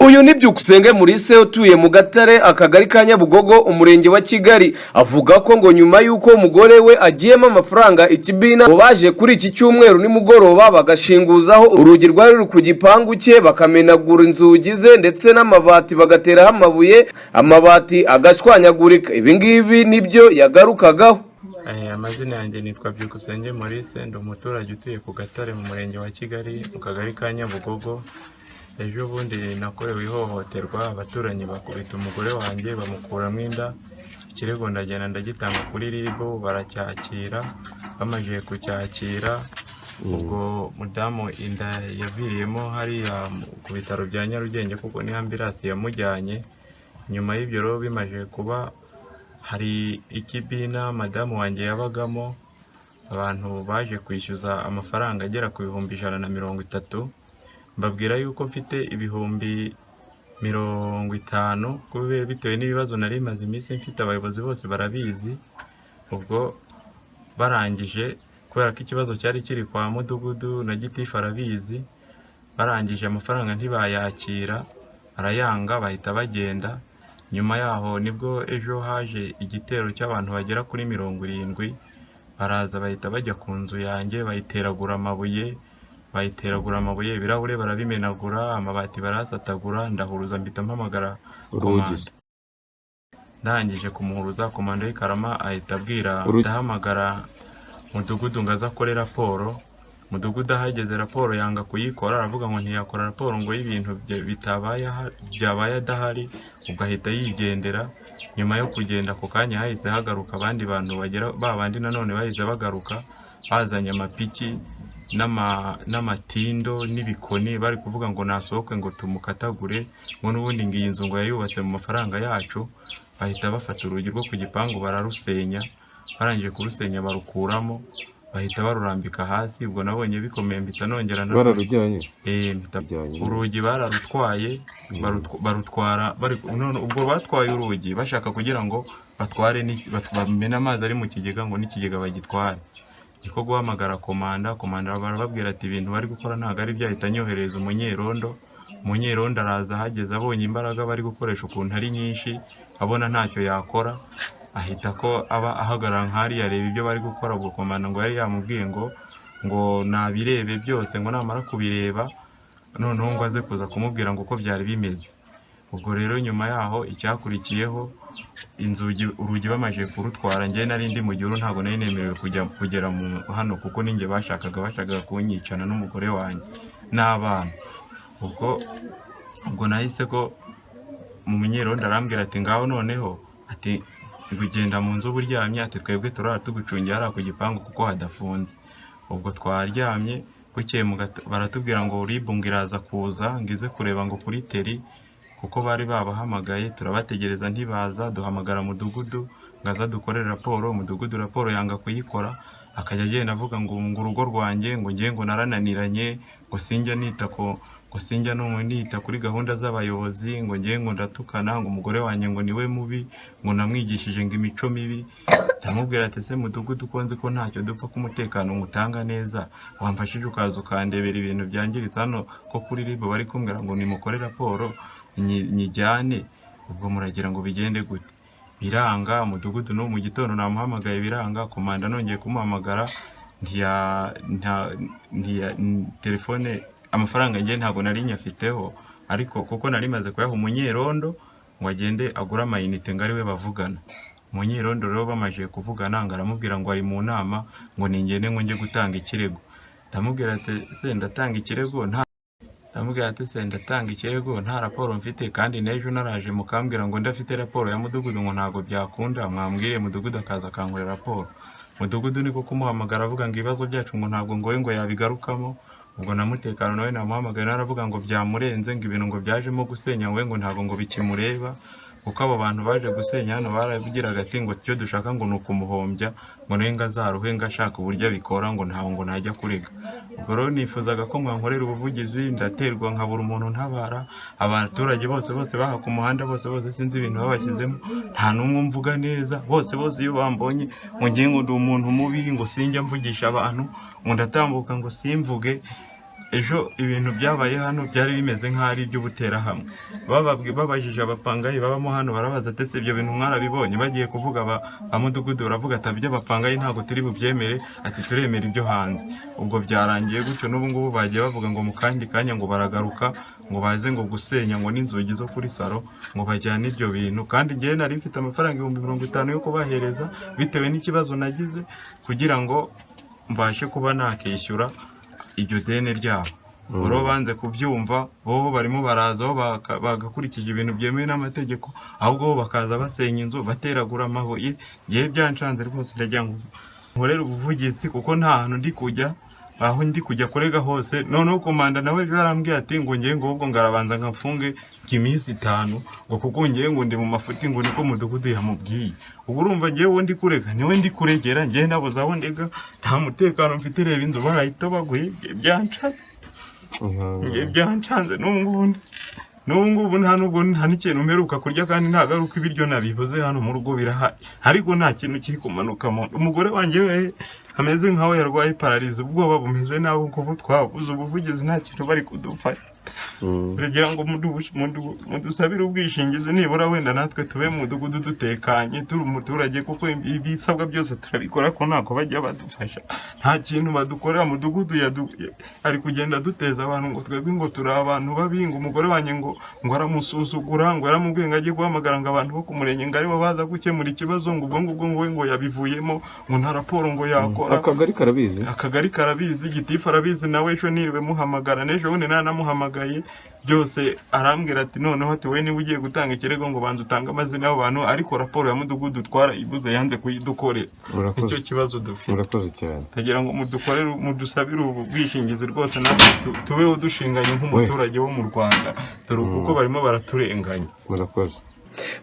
Uyu ni Byukusenge Murise, utuye mu Gatare, Akagari ka Nyabugogo, Umurenge wa Kigali. Avuga ko ngo nyuma y'uko umugore we agiyemo amafaranga ikibina, ngo baje kuri iki cyumweru nimugoroba bagashinguzaho urugi rwari ruri ku gipangu cye, bakamenagura inzugi ze ndetse n'amabati, bagateraho amabuye, amabati agashwanyagurika. Ibi ngibi nibyo yagarukagaho. Amazina yanjye nitwa Byukusenge Maurice, ndi umuturage utuye ku Gatare mu Murenge wa Kigali, mu Kagari ka Nyabugogo. Ejo bundi nakorewe ihohoterwa, abaturanyi bakubita umugore wanjye bamukuramo inda. Ikirego ndagenda ndagitanga kuri RIB, baracyakira. Bamajije kucyakira, ubwo mudamu inda yaviriyemo hariya ku bitaro bya Nyarugenge, kuko niho ambulance yamujyanye. Nyuma y'ibyo rero bimaze kuba, hari ikibina madamu wanjye yabagamo, abantu baje kwishyuza amafaranga agera ku 130,000. Mbabwira yuko mfite 50,000 kubera bitewe n'ibibazo nari maze iminsi mfite, abayobozi bose barabizi. Ubwo barangije, kubera ko ikibazo cyari kiri kwa mudugudu na gitifu arabizi, barangije amafaranga ntibayakira, barayanga, bahita bagenda. Nyuma yaho nibwo ejo haje igitero cy'abantu bagera kuri 70, baraza bahita bajya ku nzu yanjye, bayiteragura amabuye, bayiteragura amabuye, ibirahure barabimenagura, amabati barasatagura. Ndahuruza, mpita mpamagara Urugi se? Komanda. Ndangije kumuhuruza, komanda w'i Karama ahita abwira, ndahamagara mudugudu ngo aze akore raporo. Mudugudu ahageze raporo yanga kuyikora, aravuga ngo ntiyakora raporo ngo y'ibintu bitabaye byabaye adahari. Ubwo ahita yigendera. Nyuma yo kugenda, ako kanya hahise hagaruka abandi bantu bagera ba bandi, nanone bahise bagaruka bazanye amapiki n'amatindo n'ibikoni, bari kuvuga ngo nasohoke ngo tumukatagure, ngo n'ubundi ngo iyi nzu ngo yayubatse mu mafaranga yacu. Bahita bafata urugi rwo ku gipangu bararusenya. Barangije kurusenya barukuramo, bahita barurambika hasi. Ubwo nabonye bikomeye, mpita nongera Bararujyanye? Mpita Bijyanye. Urugi bararutwaye, barutwara none ubwo batwaye urugi bashaka kugira ngo batware bamene amazi ari mu kigega, ngo n'ikigega bagitware. Niko guhamagara komanda. Komanda barababwira ati ibintu bari gukora ntabwo ari byo. Ahita anyohereza umunyerondo. Umunyerondo araza, ahageze abonye imbaraga bari gukoresha ukuntu ari nyinshi, abona ntacyo yakora, ahita ko aba ahagarara nk'hariya areba ibyo bari gukora. Ubwo komanda ngo yari yamubwiye ngo nabirebe byose, ngo namara kubireba noneho ngo aze kuza kumubwira ngo uko byari bimeze. Ubwo rero nyuma yaho icyakurikiyeho, inzugi, urugi bamaze kurutwara, njyewe nari ndi mu gihuru, ntabwo nari nemerewe kujya kugera mu hano, kuko ninjye bashakaga kunyicana n'umugore wanjye n'abana. Ubwo nahise ko mu munyerondo arambwira ati ngaho noneho, ati ngo ugenda mu nzu uba uryamye, ati twebwe turara tugucungiye hariya ku gipangu kuko hadafunze. Ubwo twaryamye, bukeye baratubwira ngo RIB ngo iraza kuza ngo ize kureba ngo kuri terrain, kuko bari babahamagaye. Turabategereza ntibaza. Duhamagara mudugudu ngo aze adukorere raporo. Umudugudu raporo yanga kuyikora, akajya agenda avuga ngo urugo rwanjye, ngo ngiye, ngo narananiranye, ngo sinjya nita ko, ngo sinjya no nita kuri gahunda z'abayobozi, ngo ngiye, ngo ndatukana, ngo umugore wanjye ngo niwe mubi, ngo namwigishije ngo imico mibi. Ndamubwira ati ese mudugudu, ko nzi ko ntacyo dupfa, ko umutekano ngutanga neza, wamfashije ukaza ukandebera ibintu byangiritse hano, ko kuri RIB bari kumbwira ngo nimukore raporo nyijyane, ubwo muragira ngo bigende gute? Biranga. Umudugudu no mu gitondo namuhamagaye biranga. Komanda nongeye kumuhamagara ntiya nta ntiya telefone. Amafaranga njye ntabwo nari nyafiteho, ariko kuko nari maze kuyaha umunyerondo ngo agende agure amayinite ngo ariwe bavugana. Umunyerondo rero bamaze kuvugana, ngo aramubwira ngo ari mu nama, ngo ningende ngo njye gutanga ikirego. Ndamubwira ati se ndatanga ikirego nta raporo mfite, kandi n'ejo naraje mukambwira ngo ndafite raporo ya mudugudu, ngo ntabwo byakunda? Mwambwiye mudugudu akaza akankorera raporo. Mudugudu niko kumuhamagara, avuga ngo ibibazo byacu ngo ntabwo ngo we ngo yabigarukamo. Ubwo na mutekano nawe namuhamagaye, nawe aravuga ngo byamurenze, ngo ibintu ngo byajemo gusenya we ngo ntabwo ngo bikimureba, kuko abo bantu baje gusenya hano barabigiraga ati ngo icyo dushaka ngo ni ukumuhombya, ngo nawe ngo azaruhe, ngo ashaka uburyo abikora, ngo ntawe ngo najya kurega. Ubwo rero nifuzaga ko mwankorera ubuvugizi. Ndaterwa nkabura umuntu ntabara. Abaturage bose bose baha ku muhanda, bose bose, sinzi ibintu babashyizemo, nta n'umwe umvuga neza. Bose bose iyo bambonye ngo ngiye, ngo ndi umuntu mubi, ngo sinjya mvugisha abantu, ngo ndatambuka ngo simvuge. Ejo ibintu byabaye hano byari bimeze nk'aho ari iby'ubuterahamwe. Babajije abapangayi babamo hano, barabaza ati: "Ese ibyo bintu mwarabibonye?" Bagiye kuvuga, ba mudugudu baravuga ati: "Iby'abapangayi ntabwo turi bubyemere," ati: "Turemera ibyo hanze." Ubwo byarangiye gutyo. N'ubu ngubu bagiye bavuga ngo mu kandi kanya ngo baragaruka, ngo baze ngo gusenya ngo n'inzugi zo kuri salo, ngo bajyane ibyo bintu. Kandi njyewe nari mfite amafaranga 50,000 yo kubahereza bitewe n'ikibazo nagize, kugira ngo mbashe kuba nakishyura iryo deni ryabo. Boro banze kubyumva. Bo barimo baraza, bo bagakurikije ibintu byemewe n'amategeko, ahubwo bo bakaza basenya inzu, bateragura amabuye. Ngewe byancanze rwose. Ndagira ngo nkorere ubuvugizi kuko nta hantu ndi kujya, aho ndi kujya kurega hose. Noneho komanda nawe ejo yarambwiye ati ngo ngewe ngo ahubwo ngarabanza nkafunge iminsi 5, ngo kuko ngewe ngo ndi mu mafuti, ngo niko mudugudu yamubwiye. Ubwo urumva ngewe uwo ndi kurega niwe ndi kuregera. Ngewe nabuze aho ndega, nta mutekano mfite. Reba inzu barayitobaguye. Byancanze, ngewe byancanze. N'ubu ngubu nta nubwo nta n'ikintu mperuka kurya, kandi ntabwo ari uko ibiryo nabibuze, hano mu rugo birahari, ariko nta kintu kiri kumanuka mu nda. Umugore wanjye we ameze nkaho yarwaye paralysie, ubwoba bumeze nabi, kuko twabuze ubuvugizi, nta kintu bari kudufasha. Kugira ngo mudusabire ubwishingizi, nibura wenda natwe tube mu mudugudu dutekanye, turi umuturage, kuko ibisabwa byose turabikora, ko ntako bajya badufasha, nta kintu badukorera. Mudugudu ari kugenda duteza abantu ngo twebwe ngo turi abantu babi, ngo umugore wanjye ngo aramusuzugura, ngo yaramubwiye ngo ajye guhamagara ngo abantu bo ku murenge ngo aribo baza gukemura ikibazo, ngo ubwo ngubwo ngo we ngo yabivuyemo, ngo nta raporo ngo yakora. Akagari karabizi? Akagari karabizi, gitifu arabizi nawe. Ejo niriwe muhamagara, n'ejo bundi nanamuhamagaye, byose arambwira ati noneho ati wowe niba ugiye gutanga ikirego ngo banza utange amazina y'abo bantu, ariko raporo ya mudugudu twarayibuze, yanze kuyidukorera. Murakoze. Nicyo kibazo dufite. Murakoze cyane. Ndagira ngo mudukorere, mudusabire ubu bwishingizi rwose, natwe tubeho dushinganye nk'umuturage wo mu Rwanda, dore kuko barimo baraturenganya. Murakoze.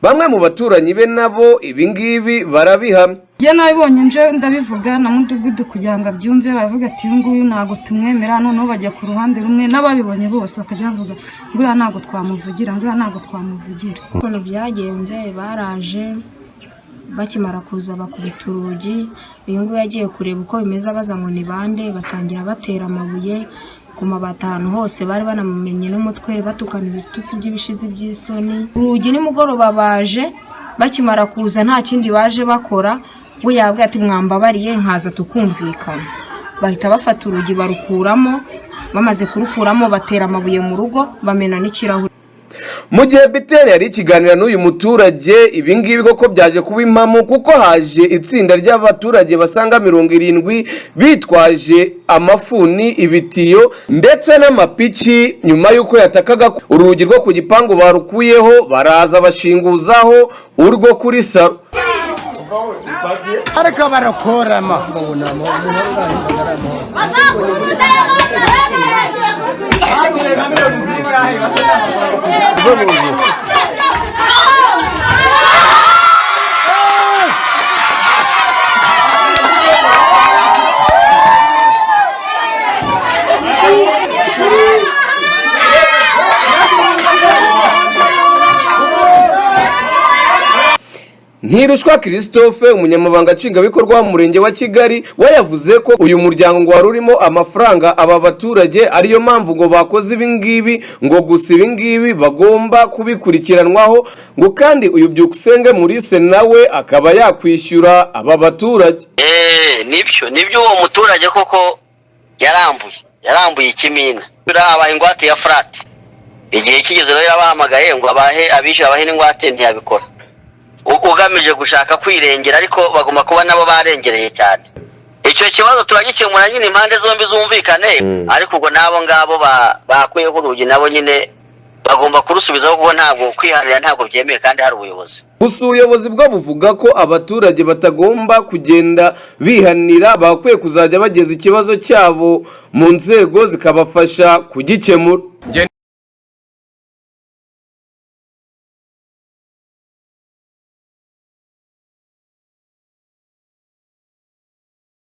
Bamwe mu baturanyi be nabo ibingibi barabihamya. Njye nabibonye, nje ndabivuga na mudugudu kugira ngo abyumve, baravuga ati: "Uyu nguyu ntabwo tumwemera." Noneho bajya ku ruhande rumwe, n'ababibonye bose bakajya bavuga ngo uriya ntabwo twamuvugira, ngo uriya ntabwo twamuvugira. Ukuntu byagenze, baraje, bakimara kuza bakubita urugi. Uyu nguyu yagiye kureba uko bimeze, abaza ngo ni bande, batangira batera amabuye ku mabati ahantu hose, bari banamumenye n'umutwe, batukana ibitutsi by'ibishizi by'isoni. Urugi nimugoroba baje, bakimara kuza nta kindi baje bakora, we yabwiye ati: "Mwambabariye nkaza tukumvikana." Bahita bafata urugi barukuramo, bamaze kurukuramo batera amabuye mu rugo, bamena n'ikirahure. Mu gihe BTN yari ikiganira n'uyu muturage, ibingibi koko byaje kuba impamo, kuko haje itsinda ry'abaturage basaga 70 bitwaje amafuni, ibitiyo ndetse n'amapiki. Nyuma y'uko yatakaga ko urugi rwo ku gipangu barukuyeho, baraza bashinguzaho urwo kuri salo. Ariko barakorama. Ntirushwa Christophe, umunyamabanga nshingwabikorwa w'umurenge wa Kigali, we yavuze ko uyu muryango ngo wari urimo amafaranga aba baturage, ariyo mpamvu ngo bakoze ibi ngibi, ngo gusa ibi ngibi bagomba kubikurikiranwaho, ngo kandi uyu Byukusenge Maurice nawe akaba yakwishyura aba baturage. Eee, nibyo, nibyo, uwo muturage koko yarambuye ikimina, abaha ingwate ya flat. Igihe kigeze rero yabahamagaye ngo abahe, abishyura, abahe n'ingwate, ntiyabikora. Ugamije gushaka kwirengera, ariko bagomba kuba nabo barengereye cyane. Icyo kibazo turagikemura nyine, impande zombi zumvikane. Ariko ubwo n'abo ngabo bakuyeho urugi nabo nyine bagomba kurusubizaho, kuko ntabwo kwihanira ntabwo byemewe kandi hari ubuyobozi. Gusa ubuyobozi bwo buvuga ko abaturage batagomba kugenda bihanira, bakwiye kuzajya bageza ikibazo cyabo mu nzego zikabafasha kugikemura.